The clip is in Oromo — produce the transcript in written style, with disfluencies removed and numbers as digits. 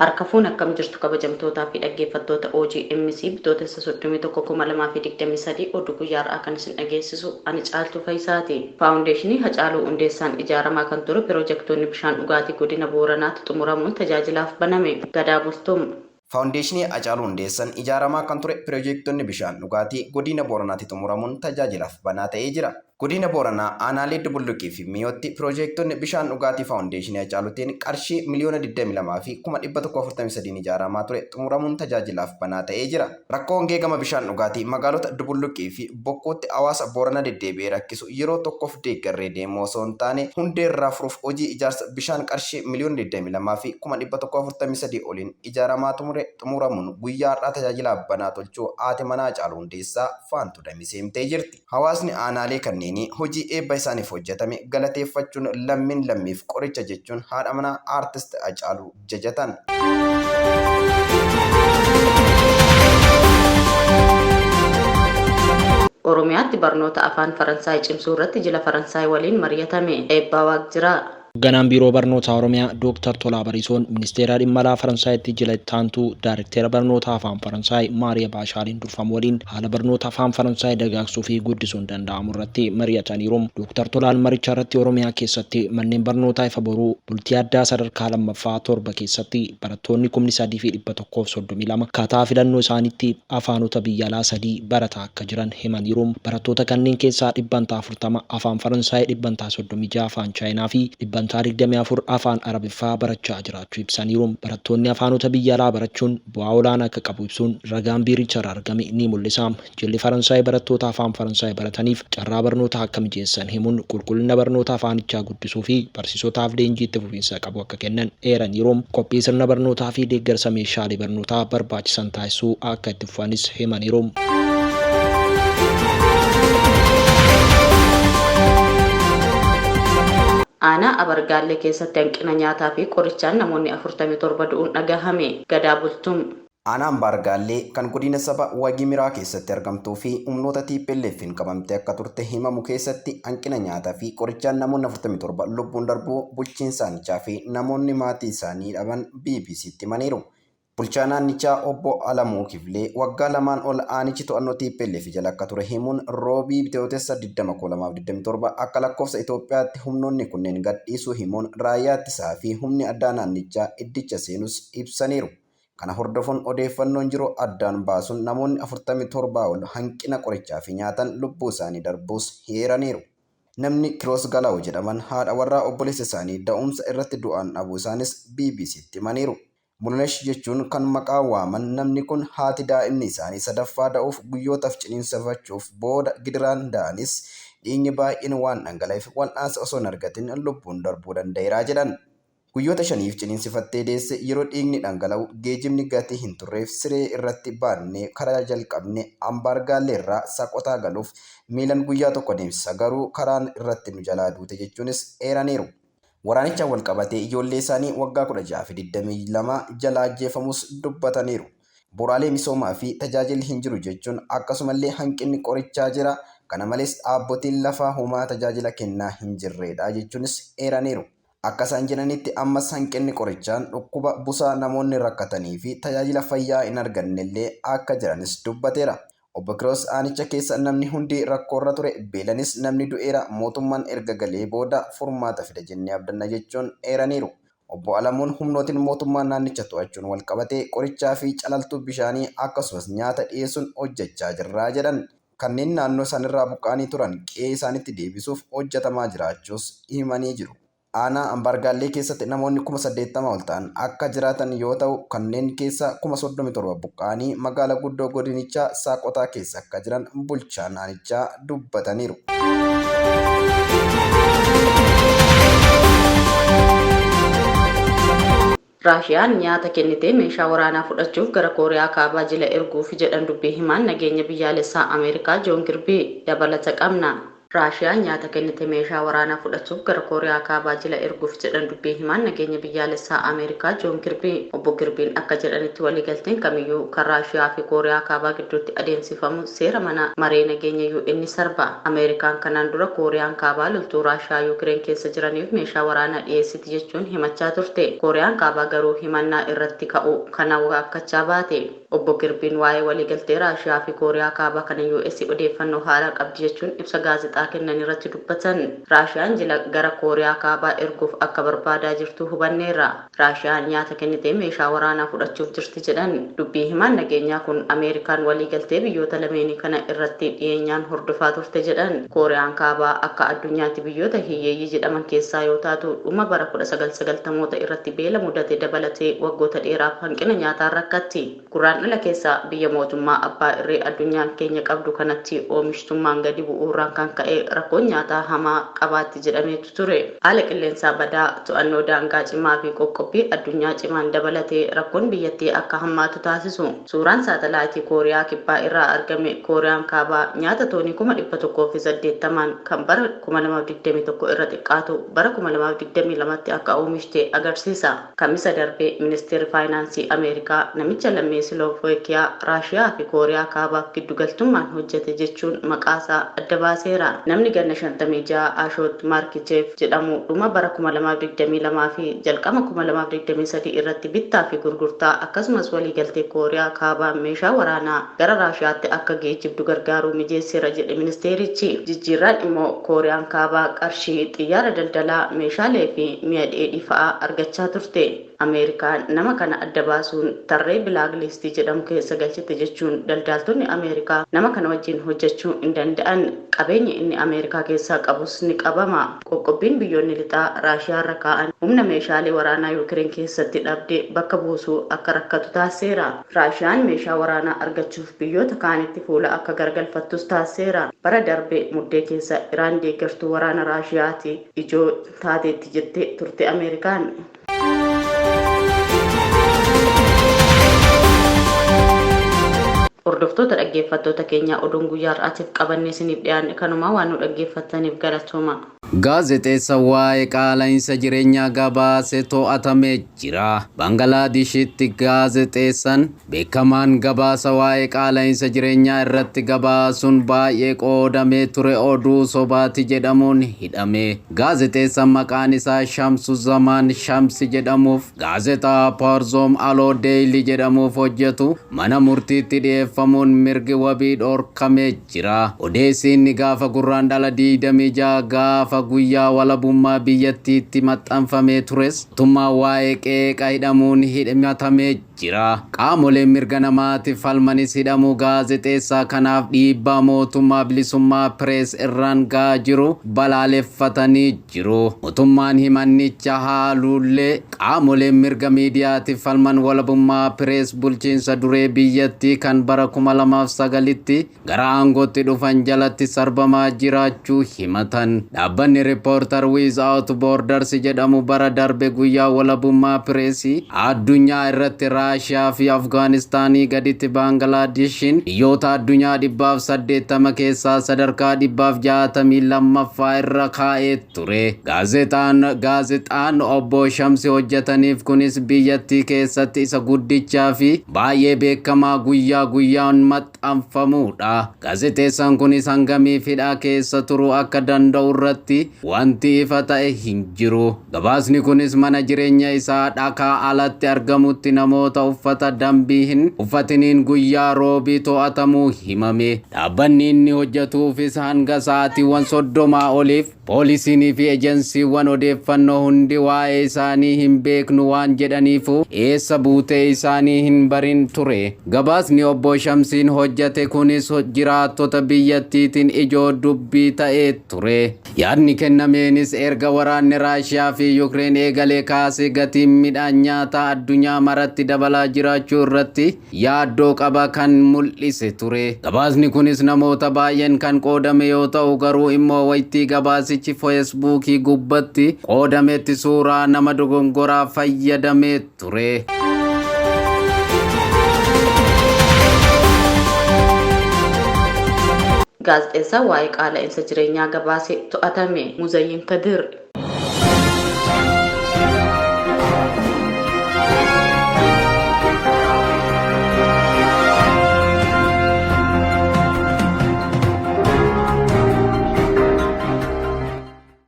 Harka fuune akkam jirtu kabajamtootaa fi dhaggeeffattoota OGMC Bitootessa 31,2023 oduu guyyaa har'aa kan isin dhageessisu ani Caaltuu Fayisaati. Faawundeeshinii Hacaaluu Hundeessaan ijaaramaa kan ture piroojektonni bishaan dhugaatii godina Booranaatti xumuramuun tajaajilaaf baname. Gadaa Bultum. Faawundeeshinii Hacaaluu Hundeessan ijaaramaa kan ture piroojektonni bishaan dhugaatii godina Booranaatti xumuramuun tajaajilaaf banaa ta'ee jira. Godina Booranaa aanaalee Dubulluqii fi Miyootti piroojeektonni bishaan dhugaatii Faawundeeshinii Hacaaluutiin qarshii miliyoona 22 fi 143,000 ijaaramaa ture xumuramuun tajaajilaaf banaa ta'ee jira. Rakkoo hongee gama bishaan dhugaatii magaalota Dubulluqii fi Bokkuutti hawaasa Booranaa deddeebi'ee rakkisu yeroo tokkoof deeggarree deemuu osoo hin taane hundeerraa furuuf hojii ijaarsa bishaan qarshii miliyoona 22 fi 143,000 oliin ijaaramaa tumure xumuramuun guyyaa har'aa tajaajilaaf banaa tolchuu haati manaa Hacaaluu Hundeessaa Faantuu Damisee himtee jirti. Hawaasni aanaalee kanneenii hojii eebba isaaniif hojjetame galateeffachuun lammiin lammiif qoricha jechuun haadha manaa Aartist Hacaaluu jajatan. Oromiyaatti barnoota Afaan Faransaay cimsuu irratti jila Faransaay waliin maryatame. Eebbaa Waaqjiraa. Hogganaan Biiroo Barnootaa Oromiyaa Dooktar Tolaa Bariisoon Ministeera Dhimma Alaa Faransaayitti Jila Itti Aantuu Daarekteera Barnoota Afaan Faransaay Maariya Baashaaliin durfamu waliin haala barnoota Afaan Faransaay dagaagsuu fi guddisuun danda'amu irratti mari'ataniiru. Dooktar Tolaan maricharratti Oromiyaa keessatti manneen barnootaa Ifa Boruu bultii addaa sadarkaa 2ffaa 7 keessatti barattoonni kumni 3 fi 132 akkaataa filannoo isaaniitti afaanota biyya alaa 3 barataa akka jiran himaniiru. Barattoota kanneen keessaa dhibbantaa 40 Afaan Faransaay, dhibbantaa 36 Afaan Chaayinaa fi dhibbantaa 24 Afaan Arabiffaa barachaa jiraachuu ibsaniiru. Barattoonni afaanota biyya alaa barachuun bu'aa olaanaa akka qabu ibsuun ragaan biiricharraa argame ni mul'isa. Jilli Faransaay barattoota Afaan Faransaay barataniif carraa barnootaa akka mijeessan himuun qulqullina barnoota afaanichaa guddisuu fi barsiisotaaf leenjii itti fufiinsa qabu akka kennan eeraniiru. Qophii sirna barnootaa fi deeggarsa meeshaalee barnootaa barbaachisan taasisuu akka itti fufanis himaniiru. Aanaa Abargaallee keessatti hanqina nyaataa fi qorichaan namoonni 47 du'uun dhagahame. Gadaa Bultum. Aanaa Ambaargaallee kan godina saba Waagimiraa keessatti argamtuu fi humnoota TPLF'n qabamtee akka turte himamu keessatti hanqina nyaataa fi qorichaan namoonni 47 lubbuun darbuu bulchiinsa aanichaa fi namoonni maatii isaanii dhaban BBC'tti himaniiru. Bulchaa naannichaa Obbo Alamuu Kiflee waggaa lamaan ol aanichi to'annoo tplf jala akka ture himuun Roobii Bitootessa 20, 2027 akka lakkoofsa Itoophiyaatti humnoonni kunneen gadhiisuu himuun raayyaa ittisaa fi humni addaa naannichaa iddicha seenus ibsaniiru. Kana hordofuun odeeffannoon jiru addaan baasuun namoonni 47 ol hanqina qorichaa fi nyaataan lubbuu isaanii darbuus eeraniiru. Namni Kiroos Galaaw jedhaman haadha warraa obboleessa isaanii da'umsa irratti du'aan dhabuu isaanis BBCtti himaniiru. Mulunesh jechuun kan maqaa waaman namni kun haati daa'imni isaanii sadaffaa da'uuf guyyootaaf ciniinsifachuuf booda gidiraan da'anis dhiigni baay'een waan dhangala'eef wal'aansa osoo hin argatin lubbuun darbuu danda'eera jedhan. Guyyoota shaniif ciniinsifattee deesse yeroo dhiigni dhangala'u geejibni gatii hin turreef siree irratti baannee karaa jalqabne Ambaargaalleerraa Saqotaa galuuf miilan guyyaa tokko adeemsisa garuu karaan irratti nu jalaa duute jechuunis eeraniiru. Waraanichaan walqabatee ijoolleesaanii waggaa 16 fi 22 jalaa ajjeefamuus dubbataniiru. Bu'uraalee misoomaa fi tajaajilli hin jiru jechuun akkasumallee hanqinni qorichaa jira, kana malees dhaabbotiin lafaa homaa tajaajila kennaa hin jirreedha jechuunis eeraniiru. Akkasaan jedhanitti ammas hanqinni qorichaan dhukkuba busaa namoonni rakkatanii fi tajaajila fayyaa hin argannellee akka jiranis dubbateera. Obbo Kiroos aanicha keessa namni hundi rakkoorra ture, beelanis namni du'eera, mootummaan erga galee booda furmaata fida jennee abdanna jechuun eeraniiru. Obbo Alamuun humnootiin mootummaa naannicha to'achuun walqabatee qorichaa fi calaltuu bishaanii akkasumas nyaata dhiyeessuun hojjechaa jirra jedhan. Kanneen naannoo isaanirraa buqqa'anii turan qe'ee isaanitti deebisuuf hojjetamaa jiraachuus himanii jiru. Aanaa Ambaargaallee keessatti namoonni 80,000 ol ta'an akka jiraatan yoo ta'u, kanneen keessaa 37,000 buqqa'anii magaala guddoo godinichaa Saaqotaa keessa akka jiran bulchaan aanichaa dubbataniiru. Raashiyaan nyaata kennitee meeshaa waraanaa fudhachuuf gara Kooriyaa Kaabaa jila erguufi jedhan dubbii himaan nageenya biyyaalessaa Ameerikaa Joon Kirbii. Dabalata qabna. Raashiyaan nyaata kennite meeshaa waraanaa fudhachuuf gara Kooriyaa Kaabaa jila erguuf jedhan dubbii himaan nageenya biyyaalessaa Ameerikaa Joon Kirbii. Obbo Kirbiin akka jedhanitti waliigalteen kamiyyuu kan Raashiyaa fi Kooriyaa Kaabaa gidduutti adeemsifamu seera mana maree nageenya UN sarba. Ameerikaan kanaan dura Kooriyaan Kaabaa loltuu Raashiyaa Yukireen keessa jiraniif meeshaa waraanaa dhiyeessiti jechuun himachaa turte. Kooriyaan Kaabaa garuu himannaa irratti ka'u kana waakkachaa baate. Obbo Kirbiin waa'ee waliigaltee Raashiyaa fi Kooriyaa Kaabaa kana US odeeffannoo haaraa qabdi jechuun ibsa gaazexaa kennan irratti dubbatan. Raashiyaan jila gara Kooriyaa Kaabaa erguuf akka barbaadaa jirtu hubanneerra. Raashiyaan nyaata kennitee meeshaa waraanaa fudhachuuf jirti jedhan. Dubbii himaan nageenyaa kun Ameerikaan waliigaltee biyyoota lameenii kana irratti dhiyeenyaan hordofaa turte jedhan. Kooriyaan Kaabaa akka addunyaatti biyyoota hiyyeeyyii jedhaman keessaa yoo taatu dhuma bara 1990moota irratti beela mudate dabalatee waggoota dheeraaf hanqina nyaataan rakkatti. Guraandhala keessa biyya mootummaa abbaa irree addunyaan keenya qabdu kanatti oomishtummaan gadi bu'uurraan kan ka'e rakkoon nyaataa hamaa qabaatti jedhameetu ture. Haala qilleensaa badaa to'annoo daangaa cimaa fi qoqqobbii addunyaa cimaan dabalatee rakkoon biyyattii akka hammaatu taasisu. Suuraan saatalaayitii Kooriyaa Kibbaa irraa argame Kooriyaan Kaabaa nyaata toonii 180,000 kan bara 2021 irra xiqqaatu bara 2022tti akka oomishte agarsiisa. Kamisa darbe ministeerri faayinaansii Ameerikaa namicha lammii Siloovakiyaa, Raashiyaa fi Kooriyaa Kaabaaf giddugaltummaan hojjete jechuun maqaasaa adda baaseera. Namni ganna 56 Ashoot Maarkicheef jedhamu dhuma bara 2022 fi jalqaba 2023 irratti bittaa fi gurgurtaa akkasumas waliigaltee Kooriyaa Kaabaa meeshaa waraanaa gara Raashiyaatti akka geejjibdu gargaaruu mijeesseera jedhe ministeerichi. Jijjiirraan immoo Kooriyaan Kaabaa qarshii xiyyaara daldalaa meeshaalee fi mi'a dheedhii fa'aa argachaa turte. Ameerikaan nama kana adda baasuun tarree black listii jedhamu keessa galchite jechuun daldaltoonni Ameerikaa nama kana wajjin hojjechuu hin danda'an. Qabeenya inni Ameerikaa keessaa qabus ni qabama. Qoqqobbiin biyyoonni lixaa Raashiyaa irra kaa'an humna meeshaalee waraanaa Yukireen keessatti dhabde bakka buusuu akka rakkatu taasiseera. Raashiyaan meeshaa waraanaa argachuuf biyyoota kaanitti fuula akka garagalfattus taasiseera. Bara darbe muddee keessa Iraan deeggartuu waraana Raashiyaati ijoo taateetti jettee turte Ameerikaan. Hordoftoota dhaggeeffattoota keenyaa oduun guyyaa har'aatiif qabannee isiniif dhiyaanne kanuma waan nu dhaggeeffattaniif galatooma. Gaazexeessa waa'ee qaala'insa jireenyaa gabaase to'atamee jira. Baangalaadishitti gaazexeessan beekamaan gabaasa waa'ee qaala'insa jireenyaa irratti gabaasuun baay'ee qoodamee ture oduu sobaati jedhamuun hidhame. Gaazexeessan maqaan isaa Shamsu Zamaan Shamsi jedhamuuf gaazexaa Paarzoom Aloo Deeyli jedhamuuf hojjetu mana murtiitti dhiyeeffamuun mirgi wabii dhorkamee jira. Odeessi inni gaafa Gurraandhala 26 gaafa guyyaa walabummaa biyyattiitti maxxanfamee tures mootummaa waa'ee qeeqa hidhamuun himatamee jira. Qaamoleen mirga namaatiif falmanis hidhamuu gaazexeessaa kanaaf dhiibbaa mootummaa bilisummaa pirees irraan ga'aa jiru balaaleffatanii jiru. Mootummaan himannicha haaluullee qaamoleen mirga miidiyaatiif falman walabummaa pirees bulchiinsa duree biyyattii kan bara 2009tti gara aangootti dhufan jalatti sarbamaa jiraachuu himatan. Dhaabbanni Reporter Without Borders jedhamu bara darbe guyyaa walabummaa pireesii addunyaa irratti Raashiyaa fi Afgaanistaanii gaditti Baangalaadeshiin biyyoota addunyaa 180 keessaa sadarkaa 162ffaa irra kaa'ee ture. Gaazexaan obbo Shamsi hojjetaniif kunis biyyattii keessatti isa guddichaa fi baay'ee beekamaa guyyaa guyyaan maxxanfamudha. Gaazexeessaan kunis hangamii hidhaa keessa turuu akka danda'u irratti wanti ifa ta'e hin jiru. Gabaasni kunis mana jireenya isaa dhakaa alatti argamutti namoota uffata dambii hin uffatiniin guyyaa roobii to'atamuu himame. Dhaabbanni inni hojjetuufis hanga sa'aatiiwwan 30 oliif poolisiinii fi ejensiiwwan odeeffannoo hundi waa'ee isaanii hin beeknu waan jedhaniifu eessa buutee isaanii hin barin ture. Gabaasni obbo Shamsiin hojjete kunis jiraattota biyyattiitiin ijoo dubbii ta'ee ture. Yaadni kennameenis erga waraanni Raashiyaa fi Yukireen eegalee kaasee gatiin midhaan nyaataa addunyaa maratti dabalaa jiraachuu irratti yaaddoo qaba kan mul'ise ture. Gabaasni kunis namoota baay'een kan qoodame yoo ta'u garuu immoo waytii gabaasichi Feesbuukii gubbatti qoodametti suuraa nama dogongoraa fayyadamee ture. Gaazexeessaa waa'ee qaala'insa jireenyaa gabaase to'atame. Muzayyin Kadir.